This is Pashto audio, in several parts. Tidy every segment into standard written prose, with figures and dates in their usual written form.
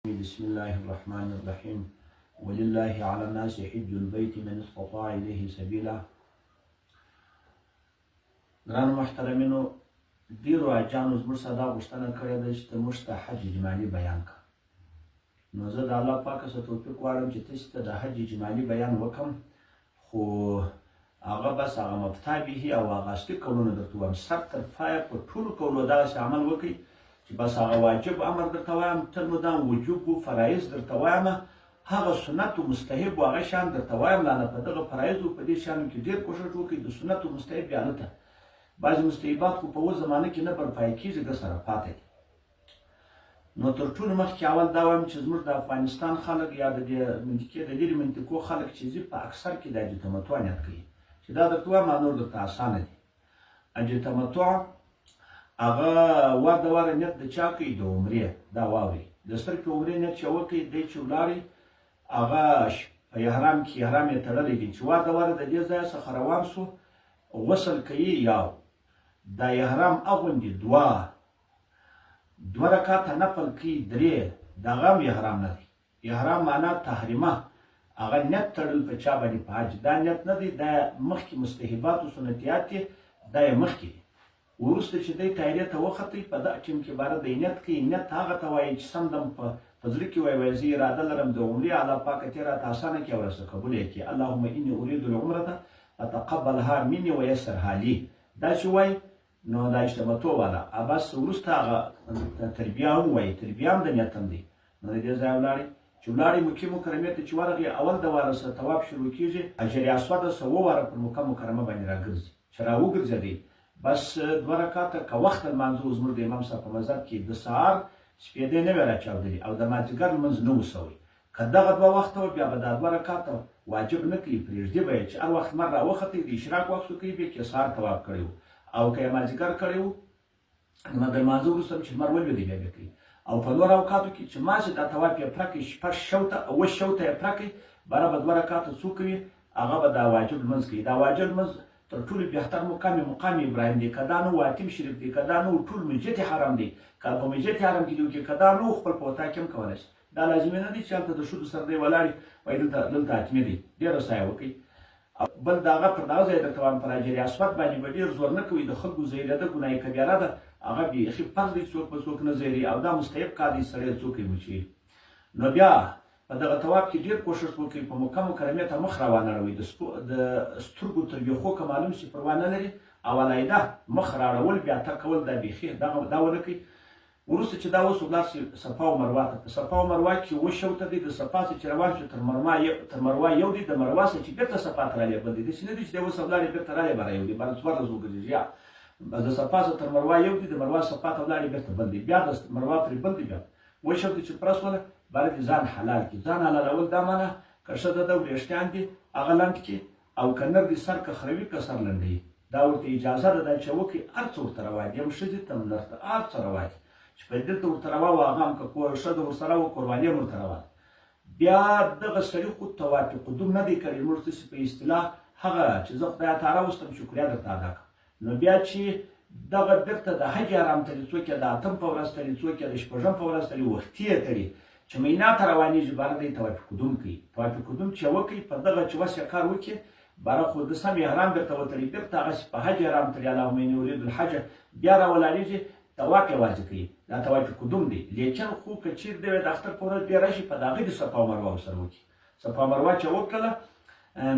بسم الله الرحمن الرحیم ولله على الناس حج البيت من استطاع الیه سبیلا. ګرانو محترمینو، ډیرو حاجیانو زموږ سره دا غوښتنه کړې ده چې ته موږ ته حج اجمالي بیان کړه. نو زه د الله پاک څخه توفیق غواړم چې تاسو ته د حج اجمالي بیان وکم، خو هغه بس هغه مفتا به او هغه اصلي قولونه درته وایم. سر تر پایه په ټولو قولو دغسې عمل وکړئ چې بس هغه واجب امر درته وایم، تل مدام وجوب و فرایض درته وایم، هغه سنت و مستحب و هغه شیان درته وایم. لانه په دغه فرایضو په دې شیانو کې ډېر کوښښ وکړئ. د سنت و مستحب بیا نه ته بعضې مستحبات خو په اوس زمانه کې نه برپایه کېږي، ده سره پاته دي. نو تر ټولو مخکې اول دا وایم چې زموږ د افغانستان خلک یا د دې منطقې د لیرې منطقو خلک چې ځي، په اکثر کې د حج تمتع نیت کوي، چې دا درته وایم، نور درته اسانه دي. حج تمتع هغه وار د واره نیت د چا کوي؟ د عمرې. دا واوري، د سترګې عمرې نیت چې وکړي، دی چې ولاړی هغه په احرام کې، احرام یې تړلی دی، چې وار د واره د دې ځای څخه روان سو، غسل کوي یو، دا احرام اغوندي دوه، دوه رکعته نفل کوي درې، دغه هم احرام نه دی. احرام معنا تحریمه، هغه نیت تړل په چا باندې په حج، دا نیت نه دی. دا مخکې مستحبات او سنتیات دي، دا یې مخکې دي. وروسته چې دی طایرې ته وختی، په دا ټیم کې باره دی نیت کوي. نیت هغه ته وایي چې سم دم په زړه کې وایي، وایي زه اراده لرم د عمرې، الله پاکه ته راته اسانه کړې او راسره قبول یې کړې، اللهم اني اريد العمرة فتقبلها مني ويسرها لي، داسې وایي. نو دا اجتماع والا بس وروسته هغه تربیه هم وایي، تربیه هم د نیت هم دی. نو د دې ځای ولاړې، چې ولاړې مکې مکرمې ته چې ورغې، اول د واره سره طواف شروع کېږي، حجر اسود سره اووه واره پر مکه مکرمه باندې راګرځي. چې راوګرځېدی، بس دوه رکعته که وخت لمانځه و. زموږ د امام صاحب په مذهب کې د سهار سپېدې نه وې راچاودلې او د مازدیګر لمونځ نه و سوی، که دغه دوه وخته وه، بیا به دا دوه رکعته واجب نه کوي، پرېږدي به یې، چې هر وخت لمر راوختی، د اشراق وخت شو، کوي به یې. که سهار طواف کړی و او که یې مازدیګر کړی و، نو د لمانځه وروسته هم چې لمر ولوېدی بیا به کوي. او په نور اوقاتو کې چې ماسې دا طواف یې پوره کړي، شپږ شوته، اووه شوته یې پوره کړي، باره به دوه رکعته څوک کوي؟ هغه به دا واجب لمونځ کوي. دا واجب لمونځ تر ټولو بهتر مقام مقام ابراهیم دی، که دا نه و حتیم شریف دی، که دا نه و ټول مسجد حرم دی، که په مسجد حرم کې دی وکړي، که دا نه و خپل په اتاق کې هم کولی شي. دا لازمي نه دی چې هلته د ښځو سره دی ولاړ وایي، دلته حتمي دی، ډېره سایه وکړي. او بل دغه پر دغه ځای درته وایم، پر حجر اسود باندې به ډېر زور نه کوي، د خلکو زهرېده ګناه کبیره ده، هغه بیخي فرض دی، څوک به څوک نه زهري او دا مستحب کار دی، سړی څوک یې مچوي. نو بیا په دغه طواف کې ډېر کوښښ وکړئ، په مکه مکرمې ته مخ راوانړوئ، د سترګو تر ویښو که معلوم شي پروا نه لري، او علاحده مخ راړول بیا تګ کول دا بیخي دغه دا ونه کوي. وروسته چې دا وسو، ولاړ شي صفا او مروا ته. په صفا او مروا کې اووه شوته دی. د صفا څخه چې روان شو تر مروا یو دی، د مروا څخه چې بیرته صفا ته رالی بل دی. داسې نه دی چې دی اوس ولاړې بیرته رالی باره یو دی، باره 14 وګرځېږي. یا د صفا څخه تر مروا یو دی، د مروا صفا ته ولاړې بیرته بل دی، بیا د مروا پرې بل دی. بیا اووه شوته چې پوره سوله، باره دې ځان حلال کړي. ځان حلالول دا معنا که ښځه ده وریښتیان دي هغه لنډ کړي، او که نر دي سر که خروي که سر لنډوي، دا ورته اجازه ده دا چې وکړي. هر څه ورته روا دي، هم ښځې ته هم نر ته هر څه روا دي چې په دلته ورته روا وه، هغه هم که کور ښځه ورسره وه، کوروالي هم ورته روا ده. بیا دغه سړي خو طواف قدوم نه دی کړی، موږ تاسې په اصطلاح هغه چې زه خدای ته راوستم شکریه درته ادا کړم. نو بیا چې دغه بیرته د حج حرام تړي، څوک یې د اتم په ورځ تړي، څوک یې د شپږم په ورځ تړي، وختي یې تړي، چې مینا ته روانېږي، باره دی طواف قدوم کوي. طواف قدوم چې وکړي، په دغه چې وس یې کار وکړي، باره خو د سم احرام بیرته وتړي، بیرته هغسې په حج احرام تړي، اللهم اني اريد الحج، بیا راولاړېږي، طواف یوازې کوي، دا طواف قدوم دی. لیکن خو که چېرې دی د اختر په ورځ بیا راشي، په دغه دې صفا او مروه ورسره وکړي. صفا مروه چې وکړله،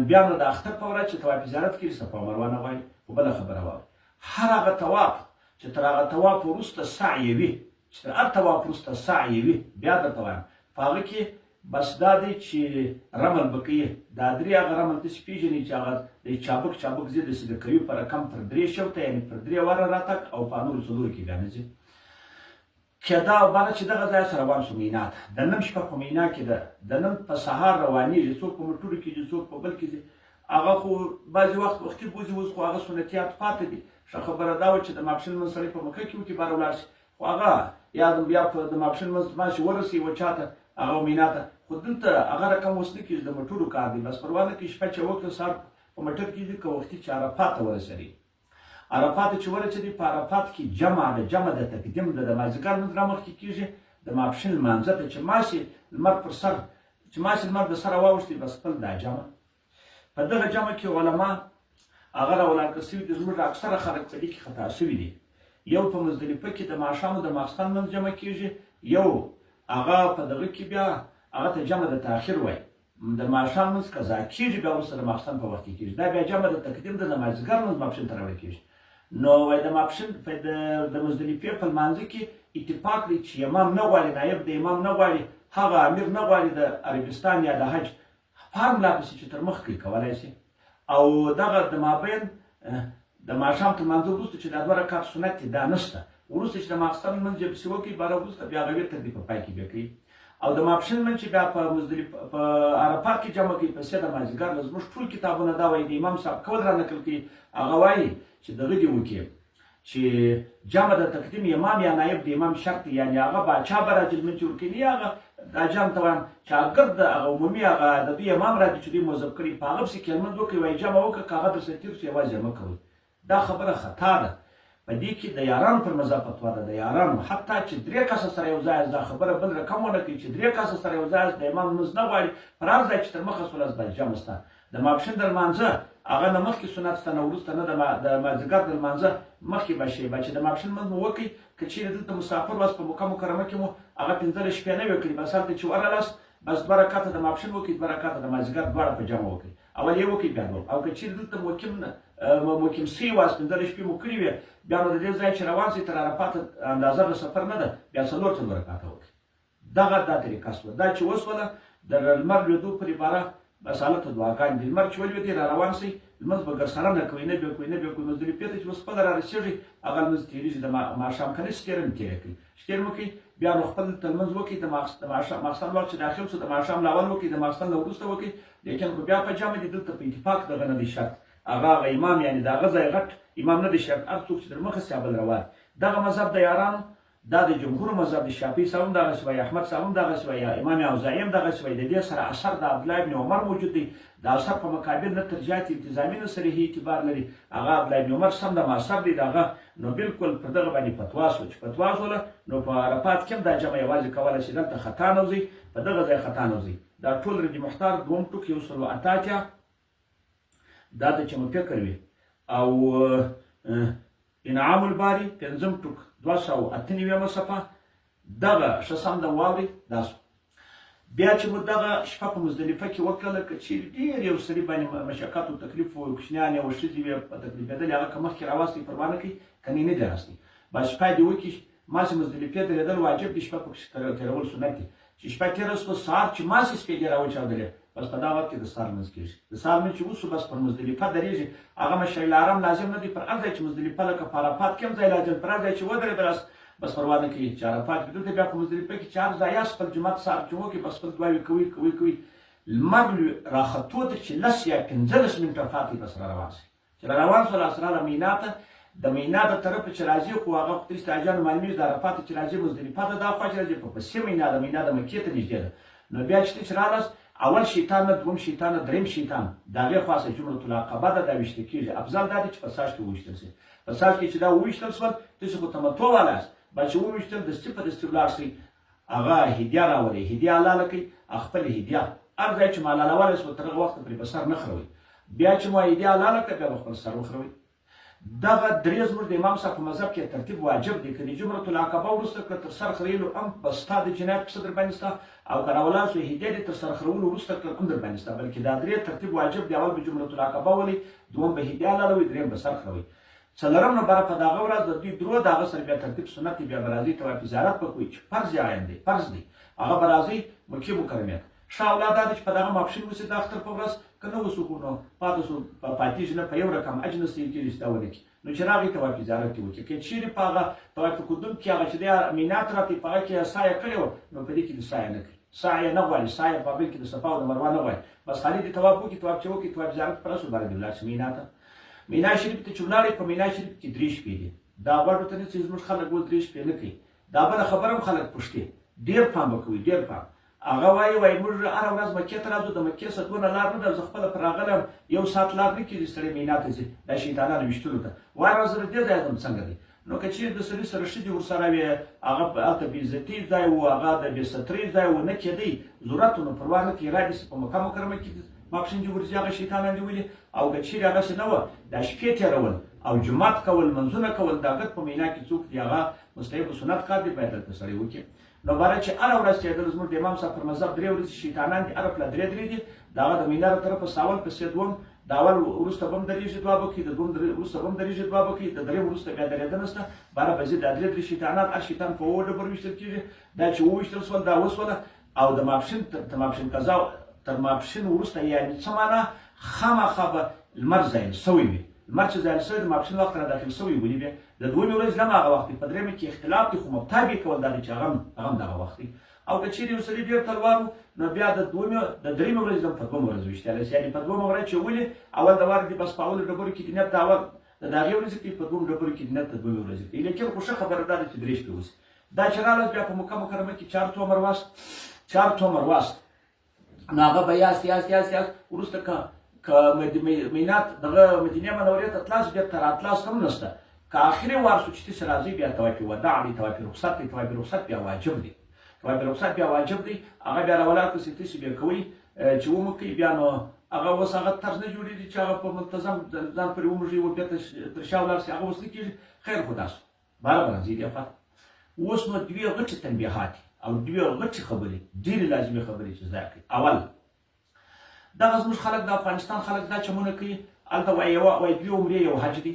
بیا نو د اختر په ورځ چې طواف زیارت کوي، صفا مروه نه غواړي. خو بله خبره واوري، هر هغه طواف چې تر هغه طواف وروسته سعی وي، چې تر هر طواف وروسته سعی وي، بیا درته وایم، په هغه کې بس دا دی چې رمل به کوي. دا درې هغه رمل تاسې پېژنئ چې هغه د چابک چابک ځي، داسې د کوي په رقم پر درې شوته، یعنې پر درې واره راتګ، او په نورو څلورو کې بیا نه ځي. که دا باره چې دغه ځای سره روان شو مینا ته، د نن شپه په مینا کې ده، د نن په سهار روانېږي، څوک په موټرو کې ځي، څوک په بل کې ځي، هغه خو بعضې وخت وختي بوځي، اوس خو هغه سنتیات پاتې دي. ښه خبره دا وه چې د ماپښین لمونځ سړی په مکه کې وکړي، باره ولاړ شي، خو هغه یا بیا په د ماپښین لمونځ ماشي ورسوي و چا ته هغه مینا ته. خو دلته هغه رقم اوس نه کېږي، د موټرو کار دی، بس پروا نه کوي. شپه چې وکړه، سهار په موټر کې ځي، که وختي چې عرفات ته ورسېدی، عرفات چې ورسېدی، په عرفات کې جمع ده، جمع د تقدیم ده، د مازدیګر لمونځ رامخکې کېږي، د ماپښین لمانځه ته چې ماسې لمر پر سر چې ماسې لمر د سره واوښتي، بس خپل دا جمع په دغه جمع کې علما هغه راولاړ کړل شوي دي. زموږ اکثره خلک په دې کې خطا شوي دي. یو په مزدلفه کې د ماښام او د ماخستن منځ جمع کېږي، یو هغه په دغه کې بیا هغه ته جمع د تاخیر وایي، د ماښام لمونځ قضا کېږي بیا وروسته د ماخستن په وخت کې کېږي. دا بیا جمع د تقدیم ده، د مازدیګر لمونځ ماپښین ته راوړل کېږي. نو وایي د ماپښین په د مزدلفې په لمانځه کې اتفاق دی چې امام نه غواړي، نایب د امام نه غواړي، هغه امیر نه غواړي د عربستان یا د حج فارم لا پسې چې تر مخ کوي کولای شي. او دغه د مابین د ماښام تر لمانځه وروسته چې دا دوه رکعات سنت دي دا نشته، وروسته چې د ماخستن لمونځ یې پسې وکړي باره وروسته بیا هغه وتر دی په پای کې بیا کوي. او د ماپښین لمونځ چې بیا په مزدلف په عرفات کې جمع کوي پسې د مازدیګر له زموږ ټول کتابونه دا وایي، د امام صاحب قول را نقل کوي، هغه وایي چې دغه دې وکړي چې جمع د تقدیم امام یا نایب د امام شرط دی، یعنی هغه باچا به راځي لمونځ چې ورکوي، نه هغه دا جمع ته وایم چې هغه ګرد هغه عمومي هغه د دوی امام راځي چې دوی موظف کړي په هغه پسې کې لمونځ وکړي، وایي جمع وکړه که هغه درسره تېر شو یوازې یې مه کوئ. دا خبره خطا ده، په دې کې د یارانو پر مذهب فتوا ده، د یارانو حتی چې درې کسه سره یو ځای دا خبره بل رقم ونه کوي چې درې کسه سره یو ځای د امام لمونځ نه غواړي، پر هر ځای چې تر مخه سول باید جمع سته. د ماپښین د لمانځه هغه نه مخکې سنت سته نه وروسته، نه د مازدیګر د لمانځه مخکې به شی به چې د ماپښین لمونځ مو وکړي. که چیرې دلته مسافر واست په مکه مکرمه کې مو هغه 15 شپې نه وې کړي، بس هلته چې ورغلاست بس دوه رکعته د ماپښین وکړي، دوه رکعته د مازدیګر دواړه په جمع وکړي، اول یې وکړي بیا دوه. او که چیرې دلته مقیم سوي واست 15 شپې مو کړي وې، بیا نو د دې ځای چې روان سئ تر عرفاته اندازه د سفر نه ده، بیا څلور څلور رکعته وکړي. دغه دا طریقه سوه. دا چې وسوله د لمر لوېدو پورې باره بس هلته دعاګانې دي، لمر چې ولوېدی را روان سئ، لمونځ به ګرسره نه کوئ، نه به کوئ نه به کوئ. مزدلفې ته چې اوس خپله را رسېږئ هغه لمونځ تېرېږي د ماښام که نه شي تېره نو تېره کوئ، چې تېر مو کوئ بیا نو خپل دلته لمونځ وکړئ. د ماخستن وخت چې داخل سو د ماښام له اول وکړئ، د ماخستن له وروسته وکړئ، لیکن خو بیا په جمع دي. دلته په اتفاق دغه نه دی شرط، هغه هغه امام یعنې د هغه ځای غټ امام نه دی شرط، هر څوک چې تر مخه سي بل روا دی. دغه مذهب د یارانو دا د جمهور مذهب دی، شافعي صاحب هم دغسې وایي، احمد صاحب هم دغسې وایي، امام اوزاعي هم دغسې وایي. د دې سره اثر د عبدالله ابن عمر موجود دی، د اثر په مقابل نه ترجیحات التزامي نه صریحي اعتبار لري. هغه عبدالله ابن عمر سم د ماثر دی دغه، نو بالکل پر دغه باندې فتوا سو چې فتوا سوله نو په عرفات کې هم دا جمع یوازې کولی شي، دلته خطا نه وځي، په دغه ځای خطا نه وځي. دا ټول ردي مختار دوم ټوک 188 دا ته چې مو فکر وي، او انعام الباري پنځم ټوک 298 صفحه دغه ښه سم د واوري. دا سو بیا چې مو دغه شپه په مزدلفه کې وکړله، که چیرې ډېر یو سړي باندې مشقت او تکلیف و، کوچنیان یې او ښځې وې په تکلیفېدلې، هغه که مخکې راوستئ پروا نه کوي، که نه نه دي راستئ، بس شپه دې وکړي. ماسې مزدلفې درېدل واجب دي، شپه پکښې تېرول سنت دي. چې شپه تېره سوه سهار چې ماسې سپېدې راوچاودلې بس په دا وخت کې د سهار لمونځ کېږي. د سهار لمونځ چې وسو بس پر مزدلفه درېږي، هغه مشعر الحرام لازم نه دی، پر هر ځای چې مزدلفه لکه په عرفات کې هم ځای لازم، پر هر ځای چې ودرېدلاست بس پروا نه کوي چې عرفات کې دلته بیا په مزدلفه کې چې هر ځای یاست خپل جومات سهار جمعو کې بس خپل دعاوې کوئ کوئ کوئ، لمر راختو ته چې 10 یا 15 منټه پاتې بس را روان سئ. چې را روان سول اسراله مینا ته، د مینا د طرفه چې راځي خو هغه خو تاسو ته حاجیانو معلومېږي، د عرفات چې راځي مزدلفه ده، دا خوا چې راځي په پسې مینا ده، مینا د مکې ته نږدې ده. نو بیا چې ته چې رالاست اول شیطان نه، دوم شیطان نه، دریم شیطان د هغې خوا سره جمرة العقبه ده، دا ویشتل کېږي. افضل دا دی چې په څاښت کې وویشتل شي، په څاښت کې چې دا وویشتل شول تاسو خو تمتع والا یاست، بس چې وویشتل دستي په دستي ولاړ شئ، هغه هدیه راولئ، هدیه حلاله کړئ، خپل هدیه هر ځای چې مو حلالولی شوه تر هغه وخته پرې په سر نه خروئ، بیا چې مو هدیه حلاله کړه بیا به خپل سر وخروئ. دغه درې زموږ د امام صاحب په مذهب کې ترتیب واجب دی. که د جمرة العقبه وروسته کړه تر سر خریلو هم بس ستا د جنایت پسه در باندې ستا، او که راولاړ سو هدیه دې تر سر خرولو وروسته کړل هم در باندې ستا، بلکې دا درې ترتیب واجب دی. اول به جمرة العقبه ولئ، دوم به هدیه حلالوئ، دریم به سر خروئ. څلورم نمبر په دغه ورځ د دوی درو د هغه سره بیا ترتیب سنت دی، بیا به راځئ طواف زیارت به کوئ چې فرض عین دی، فرض دی، هغه به راځئ مکې مکرمې ته. ښه اولاد دا دی چې په دغه ماپښین وسي د اختر په ورځ، که نه وسو خو نو پاتې سو پاتېږي نه، په یو رقم حج نه صحیح کېږي چې دا ونه کړي. نو چې راغی طواف زیارت یې وکړي. که چیرې په هغه طواف قدوم کې هغه چې دی مینا ته راتی په هغه کې سعی کړې وه، نو په دې کې د سعی نه کوي، سعی نه غواړي، سعی په بل کې د صفا او د مروه نه غواړي، بس خالي دې طواف وکړي. طواف چې وکړي طواف زیارت پر رسو باره دې ولاړ شي مینا ته. مینا شریف ته چې ولاړې په مینا شریف کې درې شپې دي. دا غوږ ته نیسئ زموږ خلک اوس درې شپې نه کوي. دا بله خبره هم خلک پوښتي، ډېر پام به کوئ، ډېر پام. هغه وایي وایي موږ هره ورځ مکې ته راځو، د مکې څخه دونه لار نه ده، زه خپله پر راغلی یم، یو ساعت لار نه کېږي سړی مینا ته ځي، دا شیطانانو ویشتلو ته وایي راځه له دې ځایه ځم څنګه دی. نو که چیرې د سړي سره ښځې ورسره وې، هغه هلته بې عزتۍ ځای و، هغه د بې سترۍ ځای و، نه کېدی، ضرورت و، نو پروا نه کوي، را دې سي په مکه مکرمه کې ماپښین دې ورځي هغه شیطانان دې ولي. او که چیرې هغسې نه وه، دا شپې تېرول او جومات کول، لمونځونه کول، دا ګرد په مینا کې څوک دي، هغه مستحب سنت کار دی، باید هلته سړی وکړي. نو باره چې هره ورځ تېرېدل، زموږ د امام صاحب پر مذهب درې ورځې شیطانان دي، هره پله درې درې دي. د هغه د مینا له طرفه ساول پسې دوم، د اول وروسته به هم درېږي دعا به کوي، د دوم وروسته به هم درېږي دعا به کوي، د درېیم وروسته بیا درېده نشته. باره به ځي دا درې درې شیطانان، هر شیطان په اوو ډبرو ویشتل کېږي. دا چې وویشتل شول، دا وشوله او د ماپښین تر ماپښین قضا تر ماپښین وروسته، یعنې څه معنا، خامخا به لمر زایل شوی وي. لمر چې زایل شوی، د ماپښین وخت را داخل شوی، ولي بیا د دویمې ورځې هم هغه وخت دی. په درېیمه کې اختلاف دی، خو مبتابې کول دا دی چې هغه هم دغه وخت دی. او که چیرې یو سړي ډېر تلوار و، نو بیا د دویمې د درېیمې ورځې هم په دویمه ورځ ویشتلی شي. یعنې په دویمه ورځ چې ولي اول د وار دي، بس په اولو ډبرو کې دې نیت د اول د دغې ورځې کوي، په دویم ډبرو کې دې نیت د دویمې ورځې کوي. لیکن خو ښه خبره دا ده چې درې شپې وشي. دا چې راغلل بیا په مکه مکرمه کې چار څو مرواست، چار څو مرواست، نو هغه به یاست یاست یاست یاست وروسته که که مینات دغه مدینې منورې ته تلاس، بېرته راتلاس هم نشته. که اخري وار شو چې تاسې راځئ، بیا طواف وداع دی، طواف رخصت دی. طواف رخصت بیا واجب دی، طواف رخصت بیا واجب دی. هغه بیا راولاړ کړئ چې تاسې بیا کوئ چې ومو کوئ، بیا نو هغه اوس هغه طرز نه جوړېږي چې هغه په منتظم ځان پرې ومږي او بېرته تر شا ولاړ شي، هغه اوس نه کېږي. خیر، خو دا شو باره به راځي دې خوا ته. اوس نو دوې غټې تنبیهات او دوې غټې خبرې، ډېرې لازمي خبرې چې زده کړئ. اول، دغه زموږ خلک، د افغانستان خلک دا چمونه کوي، هلته وایي یوه وایي دوې عمرې یو حج دی.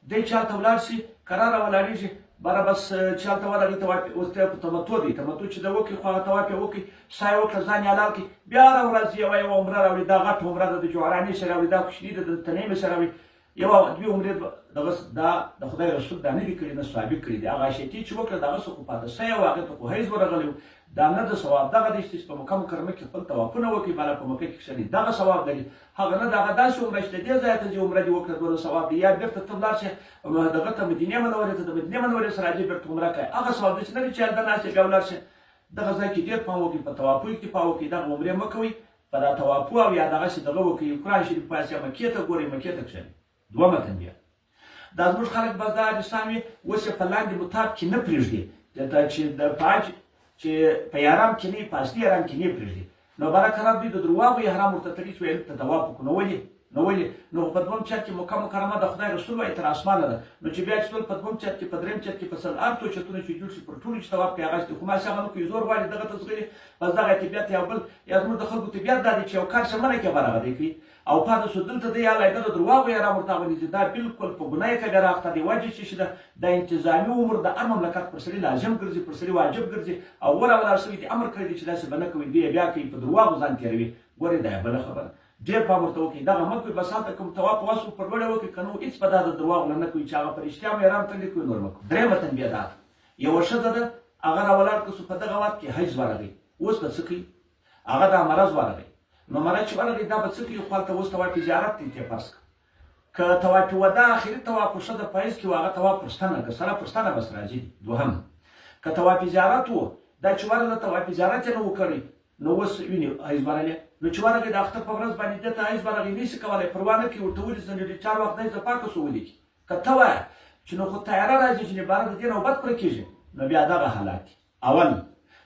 دی چې هلته ولاړ شي، کراره ولاړېږي، باره بس چې هلته ورغی، طواف اوس دی په تمتع دی، تمتع چې د وکړي، خو هغه طواف یې وکړي، سا یې وکړه، ځان یې حلال کړي، بیا هره ورځ یوه یوه عمره راوړي. دا غټه عمره ده د جعرانې سره راوړي، دا کوچني ده د تنعیمې سره راوړي، یوه دوې عمرې دغه. دا د خدای رسول دا نه دي کړي، نه صحابي کړي دي. هغه عاشقي چې وکړه، دغه څه خو پاته سوی و، هغې ته خو حیض ورغلی و. دا نه د ثواب دغه دی چې په مکه مکرمه کې خپل طوافونه وکړي، بالا په مکه کې کښېني، دغه ثواب لري. هغه نه، دغه داسې عمره چې د دې ځایه ته ځي، عمره دې وکړه، دونه ثواب دی، یا بېرته ته ولاړ شې دغه ته مدینې منورې ته، د مدینې منورې سره راځي، بېرته عمره کوي، هغه ثواب دی چې نه دی چې هلته ناست یې بیا ولاړ شې. دغه ځای کې ډېر پام وکړئ، په طوافو اکتفا وکړئ، دغه عمرې مه کوئ، په دا طوافو او یا دغسې دغه وکړئ، قرآن شریف پاسې مکې ته ګورئ، مکې ته کښېنئ. دومه تنبیه، دا زموږ خلک بس دا حدیثان وي، اوس یې په لاندې متاب کې نه پرېږدي دا چې د پاج چې په احرام کې نه، په اصلي احرام کې نه پرېږدي. نو باره کرار دوی د درواغو احرام ورته تړي چې ویل ته طواف وکړو. نو ولې؟ نو ولې نو په دوم چت کې مکه مکرمه د خدای رسول وایي تر اسمانه ده. نو چې بیا چې ټول په دوم چت کې، په دریم چت کې، په سل ارتو چتونو چې جوړ شي، پر ټولو چې طواف کوي، هغه چې خو ما هغه نه کوي، زور غواړي دغه ته ځغلي. بس دغه طبیعت یو بل یا زموږ د خلکو طبیعت دا دی چې یو کار چې منع کې برغه دی کوي او پاتې شو دلته دی علیحده د درواغو احرام ورته اغوندي چې دا بالکل په ګناه کبیره اخته دی. وجه چې شي ده د انتظامي امور د هر مملکت پر سړي لازم ګرځي، پر سړي واجب ګرځي او غوره ولاړ شوي دي، امر کړی دی چې داسې به نه کوي، دوی بیا کوي، په درواغو ځان تېروي. ګورې دا بله خبره، ډېر پام ورته وکړئ، دغه مه کوئ. بس هلته کوم طواف واسو پر لوړه وکړئ، که نو هېڅ به دا د درواغو نه نه کوي چې هغه په رښتیا مو احرام تړلی کوي، نور مه کوئ. درېیمه تنبیه دا ده، یوه ښځه ده، هغه راولاړ کړه سو، په دغه وخت کې حیض ورغی، اوس به څه کوي؟ هغه دا مرض ورغی، نو مرض چې ورغی دا به څه کوي؟ خو هلته اوس طواف زیارت دی، ته فرض کړه که طواف وداع اخري طواف ښځه په حیض کې وه، هغه طواف پر ستنه که سره پر ستنه بس راځي. دوهم، که طواف زیارت و، دا چې ورغله طواف زیارت یې نه و کړی، نو اوس ویني حیض ورغلی، نو چې ورغی د اختر په ورځ باندې ده ته حیض ورغی، نه شي کولی، پروا نه کوي، ورته ولي څنګه چار وخت حیض پاکه سو ولیکي. که ته وایه چې نو خو طیاره راځي چې باره د دې نوبت پر کېږي، نو بیا دغه حالات دي. اول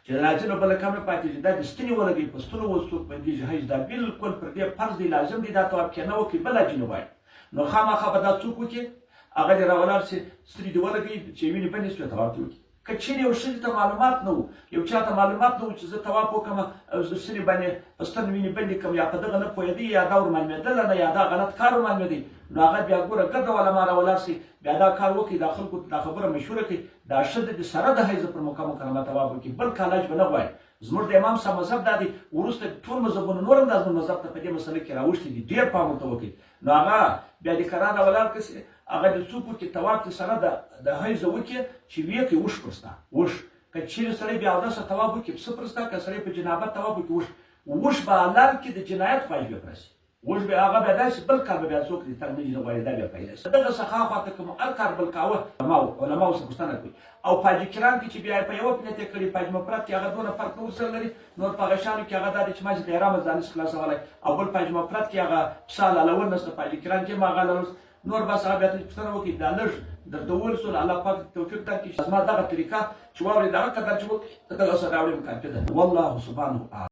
چې راځي نو بله کم نه پاتېږي، دا د ستنې ولګوي، په ستنو اوس څوک بندېږي حیض، دا بالکل پر دې فرض دی، لازم دی، دا طواف کې نه وکړي بل حج نه غواړي. نو خامخا به دا څوک وکړي، هغه دې راولاړ شي، سترې دې ولګوي چې وینې بندې شوې، طواف دې وکړي. که چېرې یو ښځې ته معلومات نه وو، یو چا ته معلومات نه وو چې زه طواف وکړم او ستنې باندې په ستن وینې بندې کړم، یا په دغه نه پوهېدی، یا دا ور معلومېدله نه، یا دا غلط کار ور معلومېدی، نو هغه بیا ګوره ګرده علما راولاړ شي، بیا دا کار وکړي، دا خلکو ته دا خبره مشهوره کړي، دا ښځه دې سره د حیض پر مکه مکرمه طواف وکړي، بل کال حج به نه غواړي. زموږ د امام صاحب مذهب دا دی، وروسته ټول مذهبونه نور هم دا زموږ مذهب ته په دې مسله کې راوښتي دي، ډېر پام ورته وکړي. نو هغه بیا دې کرار راولاړ کړي، هغه دې څوک وکړي، طواف دې سره د حیض وکړي چې ویې کوي اوښ پر ستا اوښ. که چېرې سړی بې اودسه طواف وکړي پسه پر ستا، که سړی په جنابت طواف وکړي اوښ، اوښ به حلال کړي، د جنایت خواهش به پرسي، اوښ به هغه بیا داسې بل کار به بیا څوک دې تنګ نه غواړي، دا بیا پیدا شي. دغه څخه خوا ته کوم هر کار بل کاوه، علماو څخه پوښتنه کوي. او په حاجي کرام کې چې بیا په یوه پنیت یې کړي، په حاجي مفرد کې هغه دونه فرق نه ورسره لري، نور په هغه شانو کې هغه دا دی چې ما چې د احرامه ځان نشي خلاصولی، او بل په حاجي مفرد کې هغه پسه حلالول نشته، په حاجي کرام کې هم هغه حلالول، نور بس هغه بیا ته پوښتنه وکړي. دا لږ درته وویل شول. الله پاک توفیق درکړي چې زما دغه طریقه چې واورې، دغه قدر چې وکړي، ته دغه سره راوړې کافي ده. والله سبحانه اعلم.